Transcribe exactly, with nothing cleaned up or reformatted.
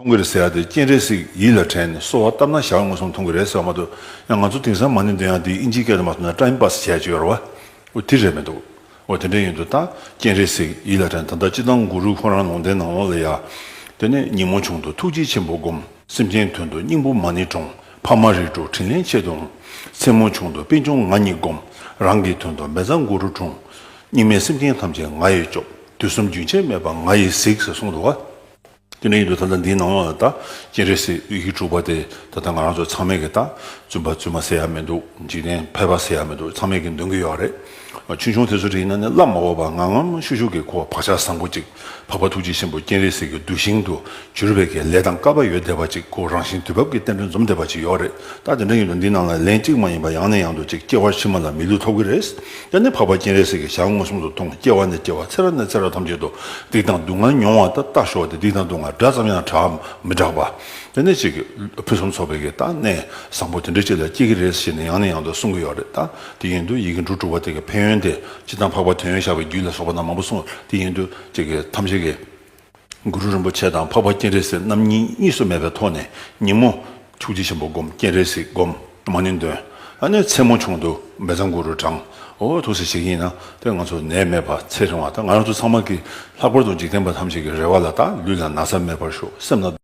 མཐོང་གི་རེད་ཟེར་ཡ་དེ་སྤྱན་རས་གཟིགས་ཡིད་ལ་དྲན་ནས་གསོལ་བ་བཏབ་ན་ཞལ་མངོན་སུམ་མཐོང་གི་རེད་ཟེར་བ་མ་གཏོགས། ཡང་ང་ཚོ་དེང་སང་མ་ཎི་འདོན་ཡ་དེ་ཨིན་ཇིའི་སྐད་དུ་མ་གཏོགས་ན་ཊའིམ་པཱ་སི་བྱས་ཡ་ཅིག་ཡོད་རེད་བ། འོ་དེ་འདྲ་ཡིན་དུས་ད་སྤྱན་རས་གཟིགས་ཡིད་ལ་དྲན། ད་ལྟ་སྤྱིར་བཏང་གུ་རུ་ཁོ་རང་ལུང་བསྟན་ནང་ལོགས་ལ་ཡ། དེ་ནས་ཉིན་མོ་བྱུང་དུ་ཐུགས་རྗེ་ཆེན་པོ་བསྒོམ། སེམས་ཅན་དོན་དུ་སྙིང་པོ་མ་ཎི་དྲོངས། ཕ་མ་རིགས་དྲུག་དྲིན་ལན་ཆེད་དུ་འོང་། མཚན་མོ་བྱུང་དུ་པད་འབྱུང་ང་ཉིད་བསྒོམ། རང་གི་དོན་དུ་མེ་བཙའ་གུ་རུ་དྲོངས། སྙིགས་མའི་སེམས་ཅན་ཐམས་ཅད་ང་ཡིས་སྐྱོབ། དུས་གསུམ་རྒྱུན་ཆད་མེད་པར་ང་ཡིས་གཟིགས་ཟེར་གསུངས་འདུག་བ། དེ་འདྲ་ཡིན་དུས་ད་ལྟ་འདིའི་ནང་ལོགས་ལ་ད་སྤྱན་རས་གཟིགས་ཡི་གེ་དྲུག་པ་དེ་ད་ལྟ་ང་རང་ཚོ་ཚང་མས་ཀྱི་ད་བཙུན་པ་བཙུན་མ་ཟེར་ཡ་མི་འདུག་འཇིག་རྟེན་ཕལ་པ་ཟེར་ཡ་མི་འདུག་ཚང་མས་ཀྱི་འདོན་གྱི་ཡོད་རེད། ཆུང་ཆུང་དེ་ཚོ་དེ་ཡིན་ན་ནི་བསླབ་མ་དགོས་པ་ངང་ངམ་ཤུགས་ཤུགས་ཀྱིས་ཁོ་བག་ཆགས་བཟང་པོ་ཅིག་འཕགས་པ་ཐུགས་རྗེ་ཆེན་པོ་སྤྱན་རས་གཟིགས་ཀྱི་གདུལ་ཞིང་དུ་གྱུར་པའི་གི་ལས་དང་སྐལ་པ་ཡོད་བསྡད་པ་ཅིག་ཁོ་རང་བཞིན་དུས་བབ་ཀྱི་རྟེན་འབྲེལ་འཛོམས་བསྡད་པ་ཅིག་ཡོད་རེད། ད་དེ་འདྲ་ཡིན་དུས་འདི་ནང་ལ་ལན་གཅིག་མ་ཡིན་པ་ཡང་ནས་ཡང་དུ་ཅིག་སྐྱེ་བ་ཕྱི་མ་ལ་མི་ལུས་ཐོབ་ཀྱི་རེད། ཡང་ནི་འཕགས་པ་སྤྱན་རས་གཟིགས་ཀྱི་ཞལ་མངོན་སུམ་དུ་མཐོང་། སྐྱེ་བ་ནས་སྐྱེ་བ་ཚེ་རབས་ནས་ཚེ་རབས་ཐམས་ཅད་དུ་སྡིག་དང་སྡུག་བསྔལ་མྱོང་བ་ད་ལྟ་ཞོག་སྟེ་སྡིག་དང་སྡུག་བསྔལ་སྒྲ་ཙམ་ཡང་གྲགས་མི་གྲགས་པ། དེ་ནས་ཅིག་ཕུན་སུམ་ཚོགས་པའི་གི་ད་གནས་བཟང་པོ་དེ་འདྲ་ཅིག་ལ་སྐྱེ་གི་རེད་ཟེར་ནས་ཡང་ནས་ཡང་དུ་གསུང་གི་ཡོད་རེད། ད་དེ་ཡིན་དུས་ཡི་གེ་འབྲུ་དྲུག་པ་དེ་གི་ཕན་ཡོན་དེ་སྤྱིར་བཏང་འཕགས་པ་དོན་ཡོད་ཤར་བའི་རྒྱུད་ལ་སོགས་པ་ན་མང་པོ་གསུངས། དེ་ཡིན་དུས་ཅིག་གི་ཐམས་ཅད་ཀྱི་གུ་རུ་རིན་པོ་ཆེ་དང་འཕགས་པ་སྤྱན་རས་གཟིགས་རྣམ་གཉིས་གཉིས་སུ་མེད་པའི་ཐོག་ནས་ཉིན་མོ་ཐུགས་རྗེ་ཆེན་པོ་བསྒོམ། སྤྱན་རས་གཟིགས་བསྒོམ། མ་ཎི་འདོན། ཨ་ནི་མཚན་མོ་བྱུང་དུ་མེ་བཙའ་གུ་རུ་དྲོངས། འོ་ཐུགས་སུ་ཆེ་གི་ཡིན་ན་དེ་ང་ཚོ་ནད་མེད་པ་ཚེ་རིང་བ་ད་ང་རང་ཚོ་ཚང་མ་གི་ལྷག་པར་དུ་འཇིག་རྟེན་པ་ཐམས་ཅད་ཀྱི་རེ་བ་ལ་ད་ལུས་ལ་ན་ཚ་མེད་པར་ཤོག་སེམས་ལ་